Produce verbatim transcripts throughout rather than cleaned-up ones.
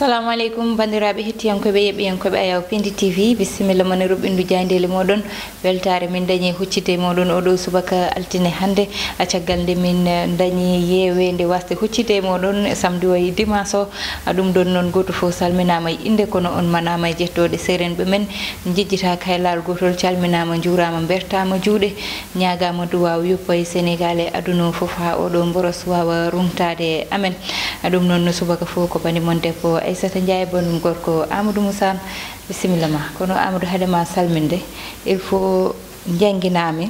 Assalamu aleykum, banndiraaɓe hettiyankooɓe, yeɓɓiyankooɓe Ayaw Pindi T V. Bisimilla mon e ruɓɓindu jaayndeele mooɗon. Weltaare min dañi huccitde e mooɗon oɗo subaka altine hannde. A caggal nde min, eh, dañi yeeweende waasde huccitde e mooɗon samedi o e dimanche o. A ɗum ɗon noon gooto fof salminaama e innde, kono on manaama e jettooɗe seerenɓe men. Njejjitaaka hay laal gootol, calminaama, njuuraama, mbertaama juuɗe. Ñaagaama duwaaw yoppa e Senegaal e aduna o fof haa oɗo mboros waawa rumtaade amen. Ɗum noon no subaka fof ko bani mon debbo Aissata Ndiaye, banum gorko Amadou Moussa. Bisimilla ma. Kono Amadou, hade ma salminde, il faut njannginaami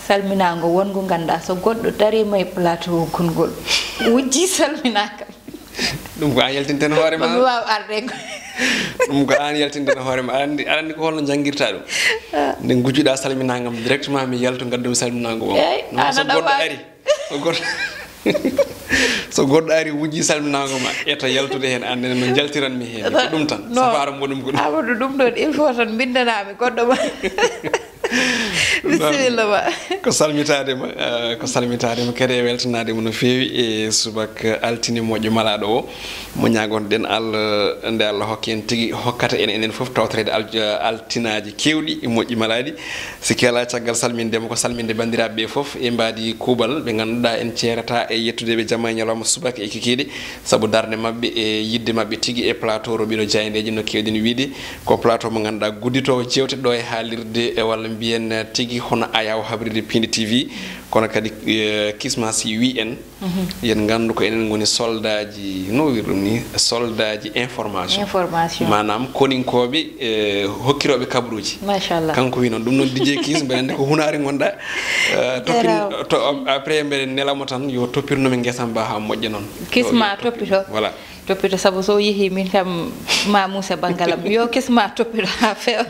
salminaango wongo ngannduɗaa so goɗɗo dariima e plateau o konngol wujji salminaaka. Ɗum ko an yaltinten hoore ma. Ko mi waaw arde ko. Ɗum ko an yaltinten hoore ma. Aɗa anndi, aɗa anndi ko holno njanngirta ɗum. Nde ngujjuɗaa salminaango am directement, mi yalto ngaddumi salminaango o. Eey, non, an so aɗa goɗɗo waawi. Ari, so goɗɗo, so goɗɗo ari wujji salminaango ma, etta yaltude heen, an nene no njaltiranmi heen. Ko ɗum tan. Non. Safaara muɗum ko ɗum. Amadou, ɗum ɗon, il faut tan mbinndanaami goɗɗo ma. Bisimilla ma. Ko salmitaade ma, eh, ko salmitaade ma kadi e weltanaade ma no feewi e subaka altine moƴƴo malaaɗo o, mo ñaagonto-ɗen Allah, nde Allah hokki en tigi, hokkata en enen fof tawtoreede al-, altinaaji keewɗi e moƴƴi malaaɗi. Sikki alaa, caggal salminde ma, ko salminde banndiraaɓe ɓe fof e mbaadi kuuɓal, ɓe ngannduɗaa en ceerata e yettude ɓe jamma e ñalawma, subaka e kikiiɗe, sabu darnde maɓɓe e yiɗde maɓɓe tigi e plateau Roɓiiɗo Jaayndeeji, no keewɗen wiyde. Ko plateau mo ngannduɗaa gudditoowo jeewte ɗo e haalirde, e walla mbiyen tigi hono Ayaw habrirde Pindi T V, kono kadi, eh, kisma si wii en, mhm, yen nganndu ko enen ngoni soldaaji, no wiyir ɗum ni, soldaaji information. Information. Maanaam koninkooɓe, eh, hokkirooɓe kabaruuji. Machallah. Kanko wi noon. Ɗum noon, D J Kis, mbeɗa anndi ko hunaare ngonɗaa. Eh, toppin-, jarama. To, après mbeɗa nela mo tan yo toppirno mi ngesa mba haa moƴƴa noon. Kisma yo, yo toppito. Voilà. Toppito, sabu so yehi min kam ma muuse banngalam. Yo kisma toppito haa feewa.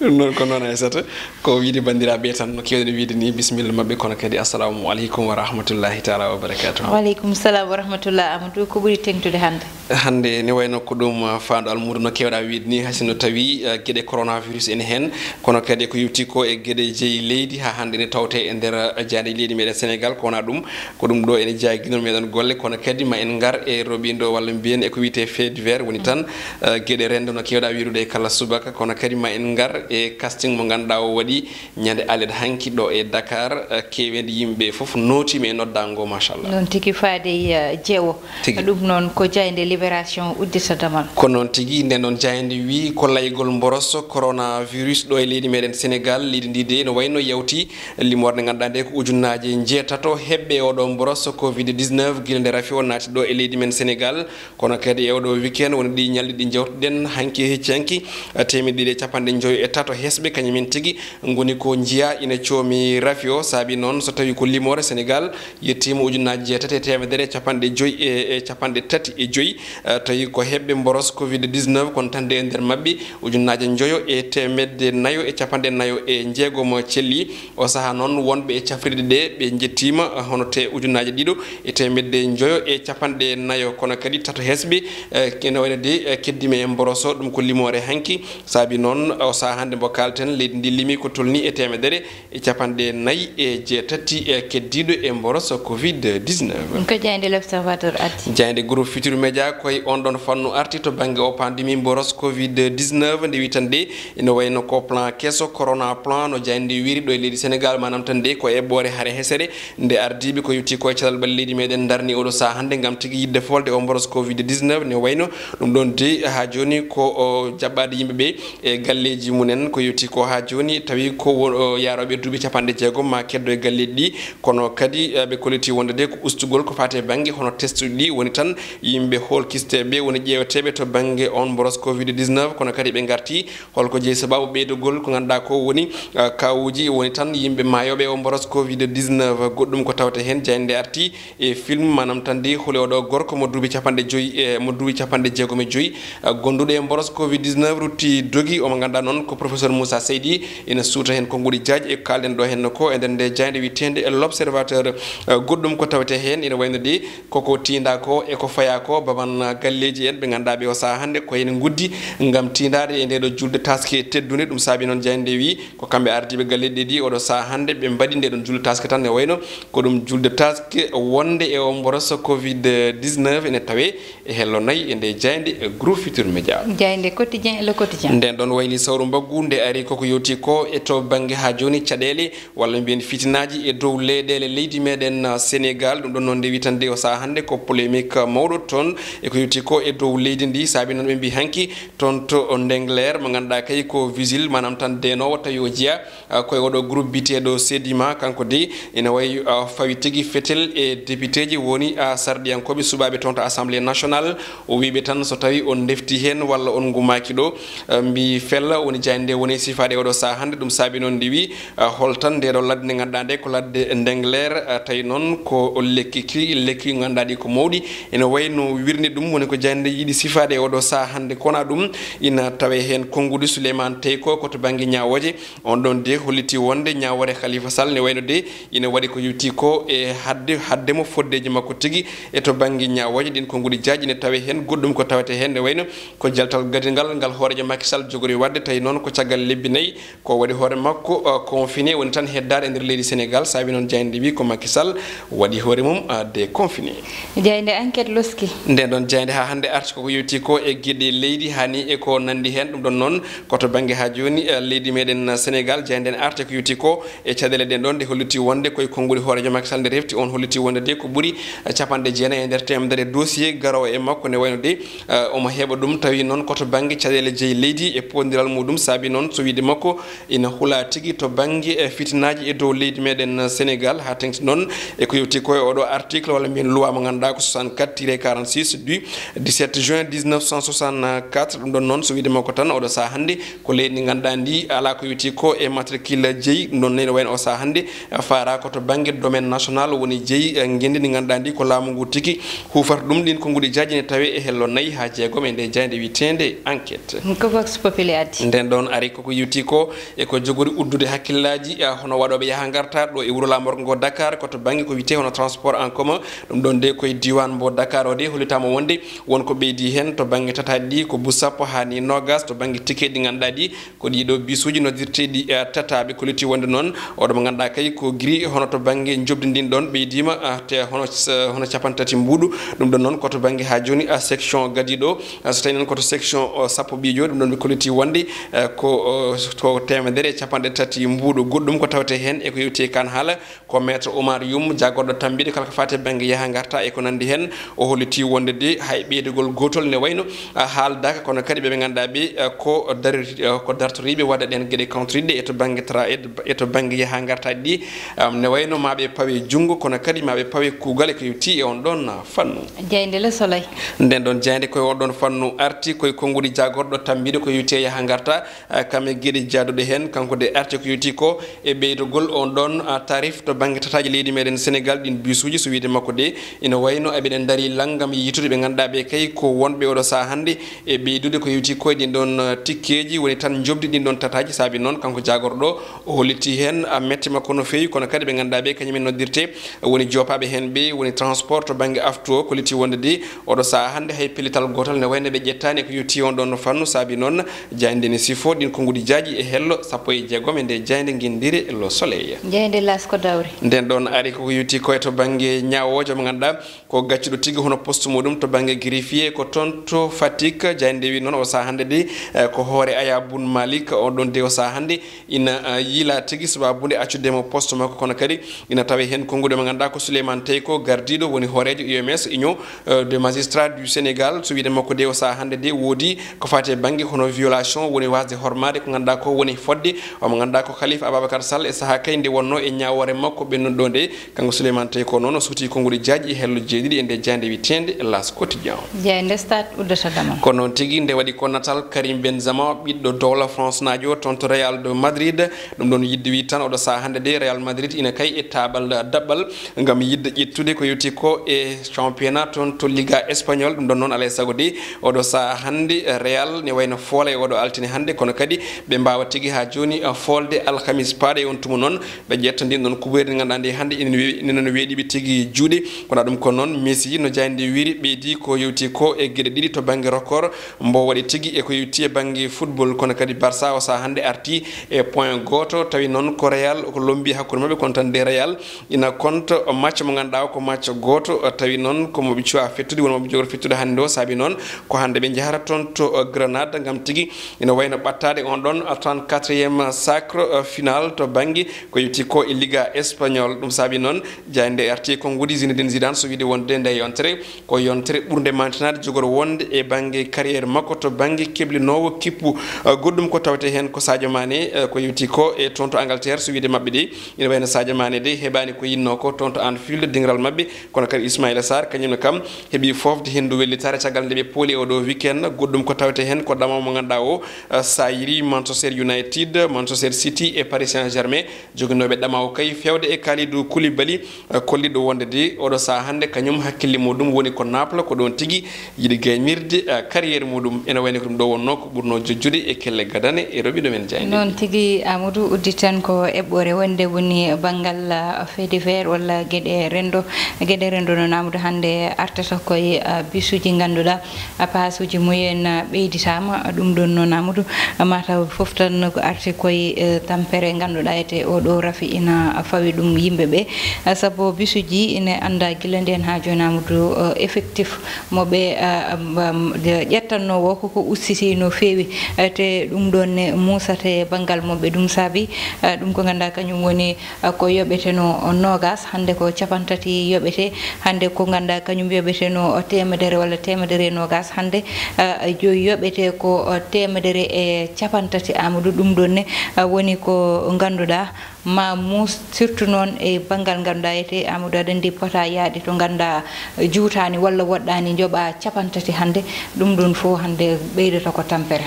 Ɗum noon ko noon, Aissata. Ko wiyde banndiraaɓe tan no keewɗen wiyde ni, bisimilla maɓɓe, kono kadi assalamu aleykum wa rahmatullahi taala wa barakatuh. Wa aleykum salam wa rahmatullah, Amadou. Ko ɓuri teŋtude hannde? Hannde ne wayno ko ɗum, uh, faandu almuudo no keewɗaa wiyde ni, hay sinno tawi, uh, geɗe coronavirus ene heen, kono kadi ko yowti ko e geɗe jeyi leydi, haa hannde ne tawte e nder, uh, jaaynde leydi meɗen Senegaal. Ko wona ɗum, ko ɗum ɗo ene jeyaa e ginnol meɗen golle, kono kadi ma en ngar e roɓindo walla mbiyen e ko wiyte fait divers, woni tan, uh, geɗe renndo no keewɗaa wirude e kala subaka, kono kadi ma en ngar e casting mo ngannduɗaa o waɗi ñande alet hanki ɗo e Dakar, eh, keeweendi yimɓe fof nootiima e noddaango, machallah. Noon tigi, faade, eh, jeewo. Tigi. Ɗum noon ko jaaynde Libération uddita damal. Ko noon tigi, nden noon jaaynde wi ko laygol mboros coronavirus ɗo e leydi meɗen Senegaal. Leydi ndi de no wayno yawti limoore nde ngannduɗaa nde ko ujunnaaje njeetato heɓɓe oɗo mboros covid dix-neuf gila nde rafi o naati ɗo e leydi men Senegaal. Kono kadi e oɗo weekend woni ɗi ñalɗi ɗi njewtuɗen hanki e hecci hanki, eh, teemedde ɗiɗi e capanɗe njoyo e tato hesɓe kañum en tigi ngoni ko njiya ina coomi rafi o. Saabi noon so tawi ko limoore Senegaal, yettiima ujunnaaji jeetati e teemedere e capanɗe joyi e, e capanɗe tati e joyi, eh, tawi ko heɓɓe mboros covid dix-neuf, kono tan nde e nder maɓɓe ujunnaaje njoyo e teemedde nayo e capanɗe nayo e njeegom celli. O sahaa noon, wonɓe e cafrirɗe ɗe, ɓe njettiima, eh, hono te ujunnaaje ɗiɗo e teemedde njoyo e capanɗe nayo, kono kadi tato hesɓe, eh, ene wayno de, eh, keddiima e mboroso, ɗum ko limoore hanki. Saabi noon, o sahaa hannde mbo kaalten, leydi ndi limi ko tolni e teemedere e capanɗe nayi e jeetati, eh, keddiiɗo e mboroso covid dix-neuf. Ko jaaynde L'Observateur arti. Jaaynde Groupe Futurs Médias koye on ɗon fannu arti to bannge o pandemi mboros covid dix-neuf, nde wi tan de, ene wayno ko plan keso, corona plan, no jaaynde wiri ɗo e leydi Senegaal, maanaam tan de ko eɓɓoore hare hesere nde ardiiɓe ko yowti ko e calal ɓalli leydi meɗen ndarni oɗo sahaa hannde ngam tigi yiɗde folde o mboros covid dix-neuf. Ne wayno ɗum ɗon de haa jooni ko o jaɓɓaade yimɓe ɓe e galleeji mumen ko yowti ko haa jooni, tawi ko wo-, o yaarooɓe duuɓi capanɗe jeegom ma keddo e galleeji ɗi, kono kadi, eh, ɓe kolliti wonde de ko ustugol ko faati e bannge hono testuji ɗi, woni tan yimɓe hoolkisteeɓe woni ƴeeweteeɓe to bannge on mboros covid dix-neuf, kono kadi ɓe ngarti holko jeyi sababu ɓeydugol ko ngannduɗaa ko woni, eh, kawuuji, woni tan yimɓe maayooɓe o mboros covid dix-neuf. Goɗɗum ko tawte heen, jaaynde arti e film, maanaam tan de holi oɗo gorko mo duuɓi capanɗe joyi e, mo duuɓi capanɗe jeegom e joyi, eh, gonduɗo e mboros covid dix-neuf rutti dogi. Omo ngannduɗaa noon ko professeur Moussa Seydi, ina suuta heen konnguɗi jaaji e ko kaalɗen ɗo heen ko e nder nde jaaynde wiyeteende e L'Observateur. Eh, goɗɗum ko tawete heen ina wayno de koko tiinda ko e ko faya ko, baban galleeji en ɓe ngannduɗaa ɓe o sahaa hannde ko ene nguddi ngam tiindaade e ndeeɗo julde taske teddunde. Ɗum saabi noon jaaynde wi ko kamɓe ardiiɓe galleeji ɗi oɗo sahaa hannde ɓe mbaɗi ndeɗon julde taske tan ne wayno ko ɗum julde taske wonde e o mboros covid dix-neuf ene tawe e hello nayi e nde jaaynde e groupe Futur Média. Jaaynde quotidien e le quotidien. Nden ɗon wayli sawru mbaggu nde ari koko yewti ko e to bannge haa jooni caɗeele walla mbiyen fitinaaji e dow leyɗeele leydi meɗen, uh, Sénégal. Ɗum ɗon noon nde witande o sahaa hannde ko polémique mawɗo toon e ko yewti ko e dow leydi ndi. Saabi noon ɓe mbi hanki toon to Ndengler mo ngannduɗaa kay ko vigile maanaam tan deenoowo tawi o jeya, uh, koye oɗo groupe biteɗo Sedima. Kanko de ina wayi, uh, fawi tigi fetel e député ji woni, uh, sarɗiyankooɓe suɓaaɓe toon to Assemblée nationale. O wiiɓe tan so tawi on ndefti heen walla on ngumaaki ɗo, uh, mbi fella woni jaaynde nde woni sifaade oɗo sahaa hannde. Ɗum saabi noon nde wi, uh, hol tan ndeɗo ladde nde ngannduɗaa nde ko ladde Ndengler, uh, tawi noon ko lekki ki, lekki ngannduɗaa ɗi ko mawɗi. Ene wayi no wirni ɗum woni ko jaaynde yiɗi sifaade oɗo sahaa hannde. Kono ɗum ina tawe heen konnguɗi Souleymane Teyko ko to bannge ñaawooje. On ɗon de holliti wonde ñaawoore Khalifa Sall ne wayno de ina waɗi ko yewti ko e hadde, hadde mo foddeeji makko tigi e to bannge ñaawooje ɗin konnguɗi jaaji ne tawe heen. Goɗɗum ko tawete heen ne wayno ko jaltal gadingal ngal hooreejo Macky Sall jogori waɗde, tawi noon ko caggal lebbi nayi ko waɗi hoore makko, uh, confiné woni tan heddaade e nder leydi Sénégal. Saabi noon jaaynde wi ko Macky Sall waɗi hoore mum, uh, déconfiné. Jaaynde enquête loski. Nden ɗon jaaynde haa hannde arti koko yewti ko e geɗe leydi hani e ko nanndi heen. Ɗum ɗon noon ko to bannge haa jooni, uh, leydi meɗen Sénégal. Jaaynde nden arti ko yewti ko e caɗeele ɗen ɗon nde holliti wonde koye konnguɗi hooreejo Macky Sall nde refti on holliti wonde de ko ɓuri, uh, capanɗe jeenayi e nder teemedere dossier garoowo e makko ne wayno de, uh, omo heɓa ɗum. Tawi noon ko to bannge caɗeele jeyi leydi e poondiral muɗum. Saabi noon so wiide makko ina hula tigi to bannge, eh, fitinaaji e dow leydi meɗen Sénégal, haa teŋti noon e ko yewti ko e oɗo article walla mbiyen loi mo ngannduɗaa ko soixante-quatre tiret quarante-six du dix-sept juin dix-neuf cent soixante-quatre. Ɗum ɗon noon so wiide makko tan oɗo sahaa hannde ko leydi ndi ngannduɗaa ndi alaa ko yewti ko e matricule jeyi. Ɗum ɗon ne wayno o sahaa hannde, eh, faara ko to bannge domaine national woni jeyi, eh, ngenndi ndi ngannduɗaa ndi ko laamu ngu tigi hufata ɗum. Ɗin konnguɗi jaaji ne tawe e hello nayi haa jeegom e nde jaaynde wiyeteende enquête. Ko Vox Populi addi. Nden ɗon ari koko yewti ko e ko jogori uddude hakkillaaji, ah, hono waɗooɓe yaha ngarta ɗo e wuro laamorgo ngo Dakar, ko to bannge ko wiyetee hono transport en commun. Ɗum ɗon de koye diiwaan mbo Dakar o de hollitaama wonde won ko ɓeydi heen to bannge tataaɗi ɗi ko bus sappo haa ni noogas to bannge ticket ɗi ngannduɗaa ɗi ko ɗiɗo bisuuji noddirteeɗi, eh, tataaɓe. Ko lutti wonde noon oɗo mo ngannduɗaa kay ko giri hono to bannge njoɓdi ndin ɗon ɓeydiima, ah, te hono, hono capanɗe tati mbuuɗu. Ɗum ɗon noon ko to bannge haa jooni, ah, section gadiiɗo, ah, so tawi noon ko to section, oh, sappo ɓiijo. Ɗum ɗon ɓe koliti wonde, eh, ko, oh, ko teemedere e capanɗe tati mbuuɗu. Goɗɗum ko tawetee heen e ko yewti e kan haala ko maître Oumar Youm, jaagorɗo tambiiɗo kala ko faati e bannge yaha ngarta e ko nanndi heen. O holliti wonde de hay ɓeydugol gootol ne wayno, ah, haaldaaka, kono kadi ɓe ɓe ngannduɗaa ɓe, ah, ko dari-, ah, ko dartoriiɓe waɗde ɗeen geɗe kawtoriɗe e to bannge tra-, e to, e to bannge yaha ngartaaji ɗi, ah, ne wayno ma ɓe pawe junngo, kono kadi ma ɓe pawe kuugal e ko yewti e on ɗon, ah, fannu. Jaaynde Le Soleil. Nden ɗon jaaynde koye on ɗon fannu arti koye konnguɗi jaagorɗo tambiiɗo ko yewti e yaha ngarta, eh, kam e geɗe jaaduɗe heen. Kanko de arti ko yewti ko e ɓeydugol on ɗon, ah, tarif to bannge tataaji leydi meɗen Sénégal ɗin bisuuji. So wiide makko de ina wayno eɓeɗen ndaari lanngam yiytude ɓe ngannduɗaa ɓe kay ko wonɓe oɗo sahaa hannde e ɓeydude ko yewti ko e ɗin ɗon, ah, tikkeeji woni tan njoɓdi ɗin ɗon tataaji. Saabi noon kanko jaagorɗo o holliti heen, ah, mette makko no feewi, kono kadi ɓe ngannduɗaa ɓe kañumen noddirte woni joopaaɓe heen ɓe woni transport to bannge aftu o. Ko lutti wonde de oɗo sahaa hannde hay pellital gootal ne wayno ɓe ƴettaani ko yewti on ɗon fannu. Saabi noon jaaynde ne sifo ɗin konnguɗi jaaji e hello sappo e jeegom e nde jaaynde ngenndire Le Soleil. Jaaynde L'As ko dawri. Nden ɗon ari koko yewti ko e to bannge ñaawoojo mo ngannduɗaa ko gaccuɗo tigi hono poste muɗum to bannge greffier ko toon to Fatick. Jaaynde wi noon o sahaa hannde de, eh, ko hoore Aya Boun Malick on ɗon de o sahaa hannde ina, ah, yiila tigi sababude accude mo poste makko, kono kadi ina tawe heen konnguɗi mo ngannduɗaa ko Souleymane Teyko gardiiɗo woni hooreejo U M S, Union, euh, des magistrats du Sénégal. So wiide makko de o sahaa hannde de woodi ko faati e bannge hono violation woni wasde hormaade ko ngannduɗaa ko woni fodde omo ngannduɗaa ko Khalifa Ababacar Sall e sahaa kay nde wonno e ñaawoore makko ɓennuɗo nde. Kanko Souleymane Teyko noon o suuti konnguɗi jaaji e hello jeeɗiɗi e nde jaaynde wiyeteende L'As Quotidien. Jaaynde Stade uddata dama. Ko noon tigi nde waɗi ko natal Karim Benzema ɓiɗɗo dowla France naajo toon to Real de Madrid. Ɗum ɗon yiɗde wi tan oɗo sahaa hannde de Real Madrid ina kay e taaɓal daɓɓal ngam yiɗde ƴettude ko yewti ko e championnat toon to Liga Espagnol. Ɗum ɗon noon alay sago de oɗo sahaa hannde Real ne wayno foola e oɗo altine hannde, kono kadi ɓe mbaawa tigi haa jooni, eh, foolde alhamis paaɗo e on tuma noon. Ɓe ƴetta ndin ɗon kuɓeeri ndi ngannduɗaa ndi hannde ina weeɓi, ina no weeɗi ɓe tigi juuɗe. Kono ɗum ko noon Messi no jaaynde wiiri ɓe Di ko yewti ko e geɗe ɗiɗi to bannge record mbo waɗi tigi e ko yewti e bannge football, kono kadi Barça o saha hannde arti e point gooto, tawi noon ko Real ko lombi hakkunde maɓɓe, kono tan de Real ina compte match mo ngannduɗaa o ko match gooto, tawi noon ko mo ɓe cuwa fettude, woni mo ɓe jogori fettude hannde o, saabi noon ko hannde ɓe njahata toon to Granada ngam tigi ina wayno ɓattaade on ɗon trente-quatrième sacre final to bannge ko yewti ko e Liga Espagnol. Ɗum saabi noon jaaynde R T konguɗi Zinedine Zidane so wiide wonde nde yontere ko yontere ɓurnde mantinaade jogor wonde e bannge carrière makko to bannge keblinoowo kippu. Eh, goɗɗum ko tawte heen ko Sadio Mané, eh, ko yewti ko e toon to Angleterre so wiide maɓɓe de. Ina wayno Sadio Mané de heɓaani ko yinnoo ko toon to Anfield, diŋral maɓɓe, kono kadi Ismaïla Sarr kañum ne kam heɓi foofde henndu wellitaare caggal nde ɓe pooli oɗo weekend. Goɗɗum ko tawte heen ko ɗamaw mo ngannduɗaa o, eh, sayri Manchester United, Manchester City e Paris Saint-Germain. Joginooɓe ɗamaw kay fewde e Kalidou Koulibaly, eh, kolliɗo wonde de oɗo saha hannde kañum hakkille muɗum woni ko Naples, ko ɗoon tigi yiɗi gaymirde, eh, carrière muɗum. Ene wayno ko ɗum ɗo wonno ko ɓurno jojjude e kelle gadane e roɓiɗo men jaaynde. Noon tigi, Amadou, udditen ko eɓɓore wonde woni banngal, ah, fait divers walla geɗe renndo. Geɗe renndo noon, Amadou, hannde artata koye, ah, bisuji ngannduɗaa, ah, paasuji mumen, ah, ɓeyditaama. Ɗum ɗoon noon, Amadou, ah, mataw fof tan ko arti koye, eh, tampere ngannduɗaa ete oɗo rafi ina fawi ɗum yimɓe ɓe. Ah, sabu bisuji ina annda gila ndeen haa jooni, Amadou, eh, effectif mo ɓe, ah, am, am, ƴettanno o koko ussiti no feewi, eh, te ɗum ɗoon ne muusata e banngal mo ɓe. Ɗum saabi, eh, ɗum ko ngannduɗaa kañum woni, eh, ko yoɓeteno noogas, hannde ko capantati yoɓete, hannde ko ngannduɗaa kañum yoɓeteno teemedere walla teemedere e noogas, hannde, eh, joyi yoɓete ko, eh, teemedere e capantati. Amadou, ɗum ɗoon ne, eh, woni ko ngannduɗaa ma muus, surtout noon e banngal ngannduɗaa ete Amadou aɗa anndi pota yaade to ngannduɗaa juutaani walla woɗɗaani njoɓa capantati hannde, ɗum ɗoon fof hannde ɓeydata ko tampere.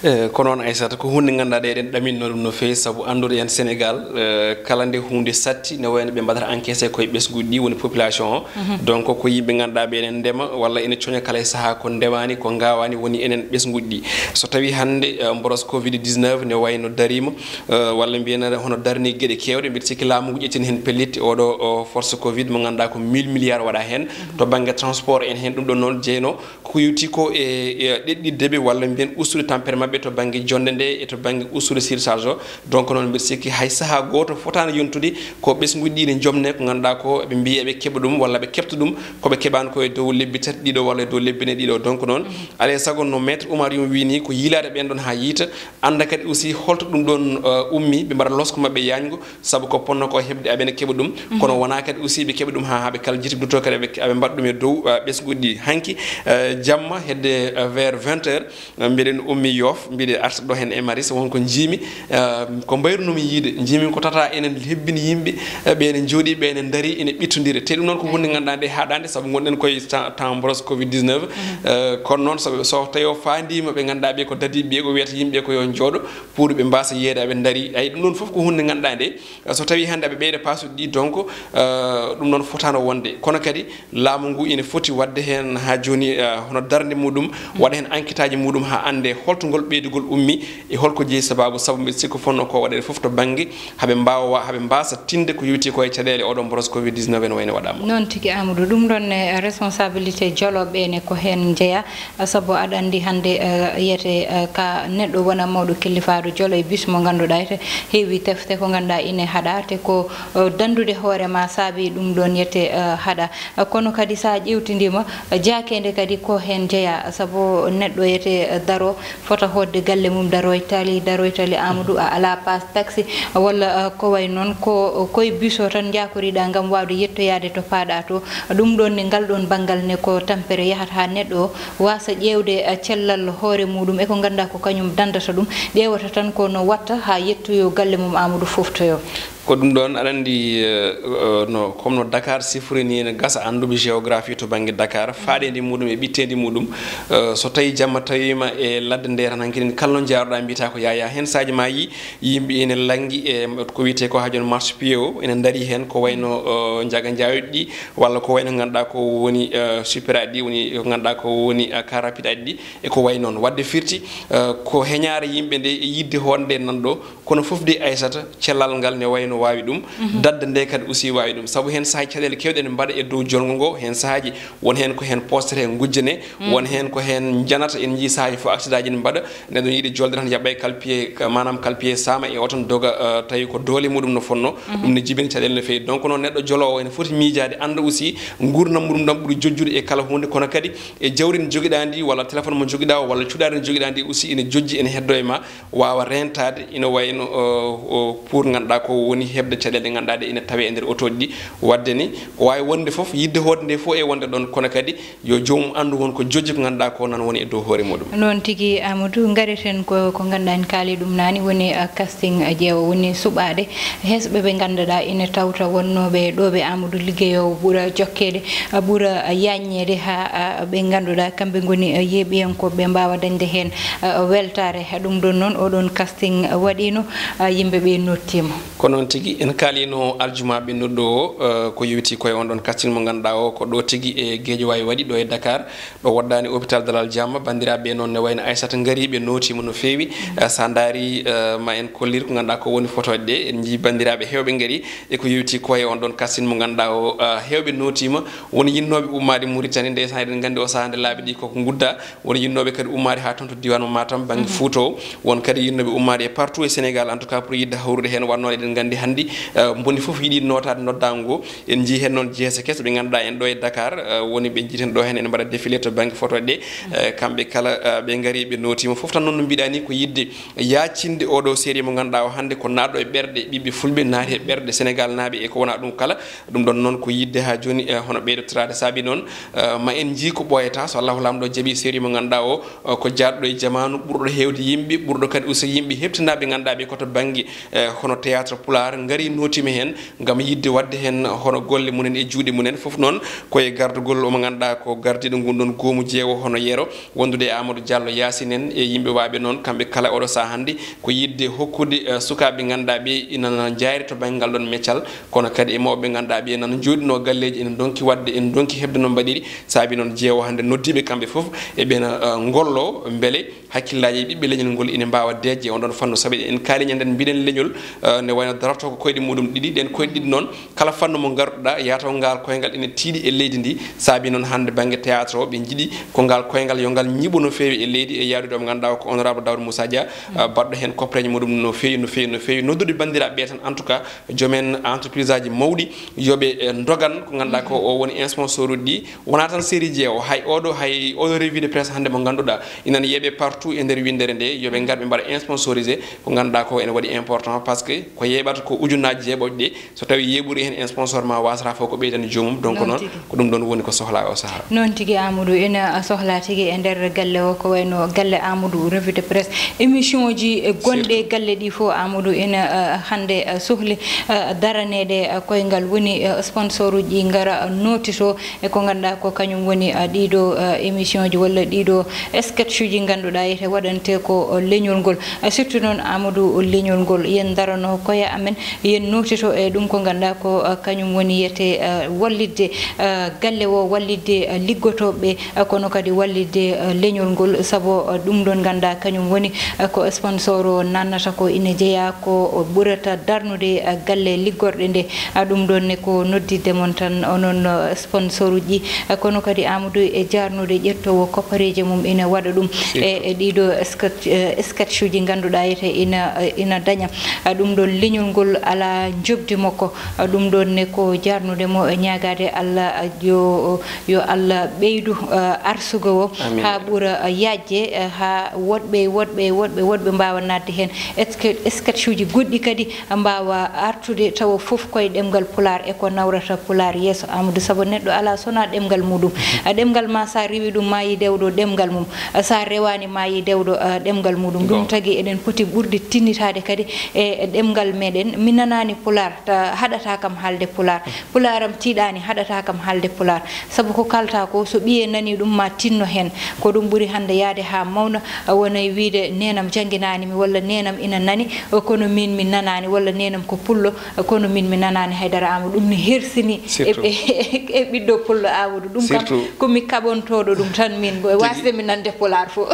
Eh, ko noon Aissata, ko huunde ngannduɗaa ɗe eɗen ɗaminno ɗum no feewi, sabu anndude en Sénégal, eh, kala nde huunde satti ne wayno ɓe mbaɗata encaissé koye ɓesnguuji ɗi woni population o. Mhm. Donc ko yimɓe ngannduɗaa ɓe ene ndema walla ene coña kala e sahaa ko ndemaani, ko ngawaani woni enen ɓesnguuji ɗi. So tawi hannde, eh, mboros covid dix-neuf ne wayno dariima, eh, walla mbiyen hono darni geɗe keewɗe, mbiɗa sikki laamu ngu ƴettini heen pellitte oɗo o force covid mo ngannduɗaa ko mille milliards waɗa heen. To bannge transport en heen, ɗum ɗon noon jeyno ko yowti ko e, e ɗeɗɗidde ɓe walla mbiyen ustude tampere maɓɓe to bannge jonnde nde e to bannge ustude surcharge o. Donc noon mbiɗa sikki hay sahaa gooto fotaano yontude ko ɓesnguuji ɗi ne jomne ko ngannduɗaa ko ɓe mbiya ɓe keɓa ɗum walla ɓe keɓta ɗum ko ɓe keɓaani ko e dow lebbi tati ɗiɗo walla e dow lebbi nayi ɗiɗo. Donc noon alaa e sago no maître Oumar Youm wii ni ko yiilaade ɓeen ɗoon haa yiita, annda kadi aussi holto ɗum ɗoon, uh, ummi, ɓe mbaɗa losko maɓɓe yaañgo, sabu ko ponno ko heɓde aɓe ne keɓa ɗum. Mhm. Kono wonaa kadi aussi ɓe keɓa ɗum haa, haa ɓe kala jiti duto kadi aɓe, aɓe mbaɗa ɗum e dow, uh, ɓesnguuji ɗi. Hanki, uh, jamma hedde, uh, vers vingt heures, uh, mbiɗen ummi Yoff, mbiɗe arta ɗo heen e Maris, won ko njiimi, uh, ko mbayrunoomi yiide, njiimi ko tata enen hebbini yimɓe, uh, ɓe ene njooɗi, ɓe ene ndari, ene ɓittondiri. Te ɗum noon ko huunde ngannduɗaa nde haaɗaande, sabu ngonɗen koye ta-, temps mboros covid dix-neuf. Mhm. Uh, kono noon so, so tawi o faandiima ɓe ngannduɗaa ɓe ko dadi, ɓe ko wiyata yimɓe ko yo njooɗo, pour ɓe mbaasa yiyeede aɓe ndari. Ay, ɗum ɗoon fof ko huunde ngannduɗaa nde, so tawi hannde aɓe ɓeyda paasuɗi ɗi, donc, euh, ɗum noon fotaano wonde. Kono kadi laamu ngu ina foti waɗde heen haa jooni, euh, hono darnde muɗum, waɗa heen enquêtaaji muɗum haa annde holto ngol ɓeydugol ummi e holko jeyi sabaabu, sabu mbiɗa sikki fonno ko waɗeede fof to bannge haa ɓe mbaawa, haa ɓe mbaasa tinde ko yowiti ko e caɗeele oɗo mboros covid dix-neuf ene wayno waɗaama. Noon tigi, Amadou, ɗum ɗoon ne responsabilité jolooɓe ne ko heen njeyaa. Sabu aɗa anndi hannde, eh, wiyete, eh, ka neɗɗo wona mawɗo killifaaɗo jolo e bis mo ngannduɗaa te heewi tefte ko ngannduɗaa ine haɗa te ko, eh, danndude hoore ma saabi ɗum ɗoon wiyete, eh, haɗa. Eh, kono kadi so a ƴeewtindiima, eh, jaakeende kadi ko heen njeyaa. Sabu neɗɗo wiyete, eh, daro fota hoɗde galle mum daroy tali, daroy tali Amadou a alaa paas taxi walla, eh, ko way noon ko, koye bis o tan njaakoriɗaa ngam waawde yettoyaade to paaɗaa to. Ɗum ɗoon ne ngal ɗoon banngal ne ko tampere yahata haa neɗɗo o waasa ƴeewde, eh, cellal hoore muɗum e ko ngannduɗaa ko kañum danndata ɗum, ƴeewata tan ko no watta haa yettoyoo galle mum Amadou foftoyoo. Ko ɗum ɗoon, aɗa anndi, eh, eh, no, comme no Dakar sifori ni, ene gasa annduɓe géographie to bannge Dakar, faaɗeendi muɗum e ɓitteendi muɗum, eh, so tawii jamma tawiima e ladde nde tan, hanki kala no njaaruɗaa mbiyata ko yaayaa heen, saaji ma yi, yimɓe ene lanngi e ko wiyetee ko haa jooni marche pied o, ene ndarii heen ko wayno, eh, njaga njaawɗi ɗi, walla ko wayno ngannduɗaa ko woni, eh, superaɗi ɗi, woni ko ngannduɗaa ko woni, eh, car rapide aji ɗi, e ko wayi noon. Waɗde firti, eh, ko heñaare yimɓe nde e yiɗde hoore nde nan ɗo, kono fof de Aissata, cellal ngal ne wayno no waawi ɗum. Dadde nde kadi aussi waawi ɗum, sabu heen sahaaji caɗeele keewɗe ene mbaɗa e dow jolngo ngo. Heen sahaaji won heen ko heen poostere ngujjane, won heen ko heen njanata. En njii sahaaji fof accident ji ne mbaɗa, neɗɗo ne yiɗi jolde tan yaɓa e kalpiye, ka- maanaam kalpiye saama e oto ne doga, eh, tawi ko doole muɗum no fonno. Ɗum ne jibina caɗeele no feewi. Donc noon neɗɗo joloowo ene foti miijaade, annda aussi nguurndam muɗum ɗam ɓuri jojjude e kala huunde, kono kadi e jawdi ndi jogiɗaa ndi, walla téléphone mo jogiɗaa o, walla cuɗaari ndi jogiɗaa ndi aussi ene jojji, ene heddo e ma, waawa reentaade, ina wayi no, o, o, pour ngannduɗaa ko woni heɓde caɗeele ɗe ngannduɗaa ɗe ina tawee e nder otooji ɗi. Waɗde ni, ko waawi wonde fof, yiɗde hoode nde fof e wonde ɗoon, kono kadi yo joomum anndu won ko jojji ko ngannduɗaa ko nan woni e dow hoore muɗum. Noon tigi, Amadou, ngareten ko, ko ngannduɗaa en kaali ɗum naane, woni, ah, casting, ah, ƴeewa, woni suɓaaɗe hesɓe ɓe ngannduɗaa ina tawta wonnooɓe ɗo ɓe, Amadou, liggeyoowo ɓura jokkeede, ah, ɓura, ah, yaññeede haa, ah, ɓe ngannduɗaa kamɓe ngoni, ah, yeeɓiyankooɓe ɓe mbaawa dañde heen, ah, weltaare. Ɗum ɗoon noon, oɗoon casting, ah, waɗiino, ah, yimɓe ɓe nottiima. Ko noon tigi, en kaaliino aljuma ɓennuɗo o, eh, ko yowiti koye on ɗon casting mo ngannduɗaa o, ko ɗo tigi e Guédiawaye waɗi, ɗo e Dakar, ɗo woɗɗaani hôpital Dalal Jam. Banndiraaɓe noon ne wayno Aissata ngari, ɓe nootiima no feewi. Eh, so a ndaari, eh, ma en kollir ko ngannduɗaa ko woni fotooje ɗe. En njii banndiraaɓe heewɓe ngari, e ko yowiti koye on ɗon casting mo ngannduɗaa o, eh, heewɓe nootiima. Won yinnooɓe ummaade Mauritanie, ndeysaan eɗen nganndi o sahaa nde laabi ɗi koko ngudda. Won yinnooɓe kadi ummaade haa toon to diiwaan mo Matam, bannge Fuuta o. Won kadi yinnooɓe ummaade e partout e Sénégal, en tout cas, pour yiɗde hawrude heen, wannoo eɗen nganndi hanndi, eh, mboni fof yiɗi nootaade noddaango ngo. En njii heen noon jeese kese ɓe ngannduɗaa en ɗo e Dakar, eh, woni ɓe njiiten ɗo heen ene mbaɗa défilé to bannge photo ɗe. Eh, kamɓe kala, eh, ɓe ngari, ɓe nootiima. Fof tan noon no mbiɗaa ni ko yiɗde yaacinde oɗo série mo ngannduɗaa o hannde ko naatɗo e ɓerɗe ɓiɓɓe fulɓe, naati e ɓerɗe Sénégal naaɓe e ko wonaa ɗum kala. Ɗum ɗon noon ko yiɗde haa jooni, eh, hono ɓeydotoraade. Saabi noon, eh, ma en njii ko ɓooyata, so Allahu Laamɗo jaɓi série mo ngannduɗaa o, eh, ko jaarɗo e jamaanu, ɓurɗo heewde yimɓe, ɓurɗo kadi aussi yimɓe heɓtinaaɓe ngannduɗaa ɓe ko to bannge, eh, hono théâtre pulaar, ngari nootiima heen ngam yiɗde waɗde heen hono golle mumen e juuɗe mumen. Fof noon ko e gardagol omo ngannduɗaa ko gardiiɗo ngun ɗon goomu jeewo hono Yero, wondude e Amadou Diallo Yacine en e yimɓe waaɓe noon, kamɓe kala oɗo sahaa hannde ko yiɗde hokkude, eh, sukaaɓe ngannduɗaa ɓe ina njaayri to banngal ɗon meccal, kono kadi e mawɓe ngannduɗaa ɓe nana njooɗinoo galleeji, ene ndonki waɗde, ene ndonki heɓde no mbaɗiri. Saabi noon jeewo hannde noddiiɓe kamɓe fof e ɓena, eh, ngollo mbele hakkillaaji ɓiɓɓe leñol ngol ina mbaawa deeƴde on ɗon fannu. Sabi en kaali ñanden mbiɗen leñol, eh, ne wayno darotoo ko koyɗe muɗum ɗiɗi, ɗen koyɗe ɗiɗi noon kala fannu mo ngarduɗaa, yataw ngal koyngal ina tiiɗi e leydi ndi. Saabi noon hannde bannge théâtre o, ɓe njiɗi ko ngal koyngal yo ngal ñiɓu no feewi e leydi, e yaadude mo ngannduɗaa o ko honorable Daouda Moussa Dia, ah, baɗɗo heen koppareeje muɗum no feewi, no feewi, no feewi. Noddude banndiraaɓe ɓe tan, en tout cas, joom en entreprise aji mawɗi, yo ɓe, eh, ndogan ko ngannduɗaa ko o woni sponsor uji ɗi. Wonaa tan série jeewo, hay oɗo, hay oɗo revue de presse hannde mo ngannduɗaa ina yeeɓe partout e nder winndere nde, yo ɓe ngar ɓe mbaɗa sponsorisé ko ngannduɗaa ko ene waɗi important, parce que ko yeeɓata ko ujunnaaji jeeɓooje ɗe, so tawi yeeɓuri heen sponsor ma wasata fof ko ɓeydani joomum. Donc noon, ko ɗum ɗon woni ko sohlaa o sahaa. Noon tigi, Amadou, ina sohlaa tigi e nder galle o, ko wayno galle Amadou, revue de presse, émission ji, eh, gonɗe galle ɗi fof, Amadou, ina, eh, hannde, eh, sohli, eh, daraneede, eh, koyngal, woni, eh, sponsor uji ɗi ngara, eh, nootito e ko ngannduɗaa ko kañum woni, eh, ɗiɗo, eh, émission ji walla ɗiɗo sketch uji ngannduɗaa yete waɗante ko, eh, leñol ngol. Eh, surtout noon, Amadou, leñol ngol, yen darano koye amen, yen nootito e ɗum ko ngannduɗaa ko, eh, kañum woni yete, eh, wallitde, eh, galle o, wallitde, eh, liggotooɓe, eh, kono kadi wallitde, eh, leñol ngol, sabu, eh, ɗum ɗon ngannduɗaa kañum woni, eh, ko sponsor o nannata ko ina jeyaa ko ɓurata darnude, eh, galle liggorɗe nde. Eh, ɗum ɗon ne ko nodditde mon tan onon, eh, sponsor uji, eh, kono kadi Amadou e jaarnude ƴettoowo koppareeje mum ina waɗa ɗum e, e ɗiɗo sketch, eh, sketch uji ngannduɗaa yete ina, eh, ina daña. Eh, ɗum ɗon leñol ngol alaa njoɓdi makko. Eh, ɗum ɗon ne ko jaarnude mo, eh, ñaagaade Allah, eh, yo, yo Allah ɓeydu, eh, arsugo o haa ɓura, eh, yaajde, eh, haa woɗɓe, woɗɓe, woɗɓe, woɗɓe mbaawa naatde heen. Est-ce que sketch uji goɗɗi kadi mbaawa artude tawa fof koye ɗemngal pulaar e ko nawrata pulaar yeeso, Amadou, sabu neɗɗo alaa so wonaa ɗemngal muɗum. A ɗemngal ma, so a rewi ɗum, ma yi dewɗo ɗemngal mum. So a rewaani, ma yi dewɗo, ah, ɗemngal muɗum. Ɗum tagi eɗen poti ɓurde tinnitaade kadi e, e ɗemngal meɗen. Mi nanaani pulaar, ta haɗata kam haalde pulaar. Pulaar am tiiɗaani, haɗata kam haalde pulaar. Sabu ko kalta ko, so ɓiye nani ɗum, ma tinno heen. Ko ɗum ɓuri hannde yahde haa mawna, a wonay wiyde, "Neenam jannginaani mi," walla, "Neenam ina nani, kono miin mi nanaani," walla, "Neenam ko pullo, kono miin mi nanaani haydara." Amadou, ɗum ne hersini e, e, e ɓiɗɗo pullo, Amadou. Ɗum kam, ko mi kaɓontooɗo ɗum tan miin, waasde mi nande pulaar fof.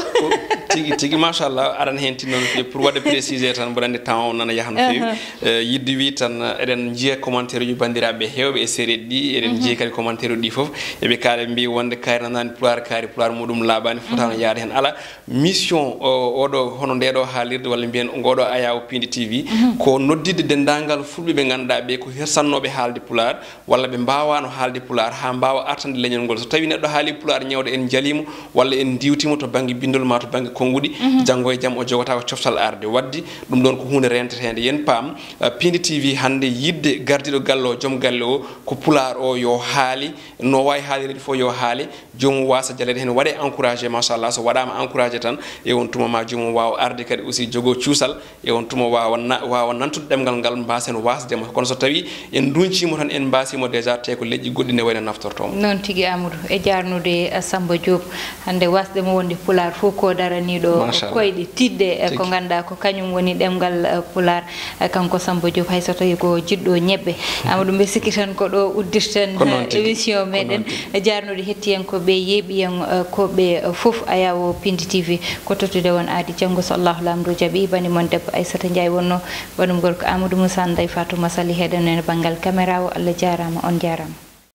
Tigi, tigi, machallah, aɗa heen tinno no feewi. Pour waɗde précisé tan, mboɗo anndi temps o nana yaha no feewi. Eh, yiɗde wi tan, eh, eɗen njiya commentaire uji banndiraaɓe heewɓe e sereeji ɗi, eɗen njiya kadi commentaire uji ɗi fof, eɓe kaala, ɓe mbiyi wonde kaari nanaani pulaar, kaari pulaar muɗum laaɓaani, fotaano yaade heen. Ala, mission o, oɗo, hono ndeɗo haalirde, walla mbiyen ngoɗo ayaawo Piindi T V, ko noddidde denndaangal fulɓe ɓe ngannduɗaa ɓe ko hersannooɓe haalde pulaar, walla ɓe mbaawaano haalde pulaar haa mbaawa artande leñol ngol. So tawii neɗɗo haali pulaar ñewɗo, en njaliimo, walla en ndiwtiimo to bannge binndol maa to bannge konnguɗi, janngo e jam o jogata ko coftal arde. Wadde ɗum ɗoon ko huunde renteteende. Yen paam, eh, Piindi T V hannde yiɗde gardiiɗo galle o, joom galle o, ko pulaar o yo haali, no waawi haalirde fof yo haali, joomum waasa jaleede heen, waɗe encouragé, machallah, so waɗaama encouragé tan, e on tuma ma joomum waawa arde kadi aussi jogoo cuusal, e on tuma waawa na-, waawa nantude ɗemngal ngal, mbaasen waasde mo. Kono so tawii en nduñciimo tan, en mbaasiimo déjà, te ko leƴƴi goɗɗi ne wayno naftortoo mo. Noon tigi, Amadou, e jaarnude, eh, Samba Diop, hannde waasde mo wonde pulaar fof ko daraniiɗo koyɗe tiiɗɗe, eh, ko ngannduɗaa ko kañum woni ɗemngal, eh, pulaar. Eh, kanko Samba Diop, hay so tawii ko jiɗɗo ñebbe. Amadou, mbe sikki tan ko ɗo uddirten, eh, émission meɗen. Jaarnude hettiyankooɓe, yeeɓiyankooɓe, eh, fof, ayaawo Piindi T V, ko tottude on aadi. Janngo so Allahu Laamɗo jaɓi, bani mon debbo Aissata Ndiaye wonno, banum gorko Amadou Moussa, Ndeye Fatou Massaly heɗen en banngal caméra o. Allah jaaraama, on jaaraama.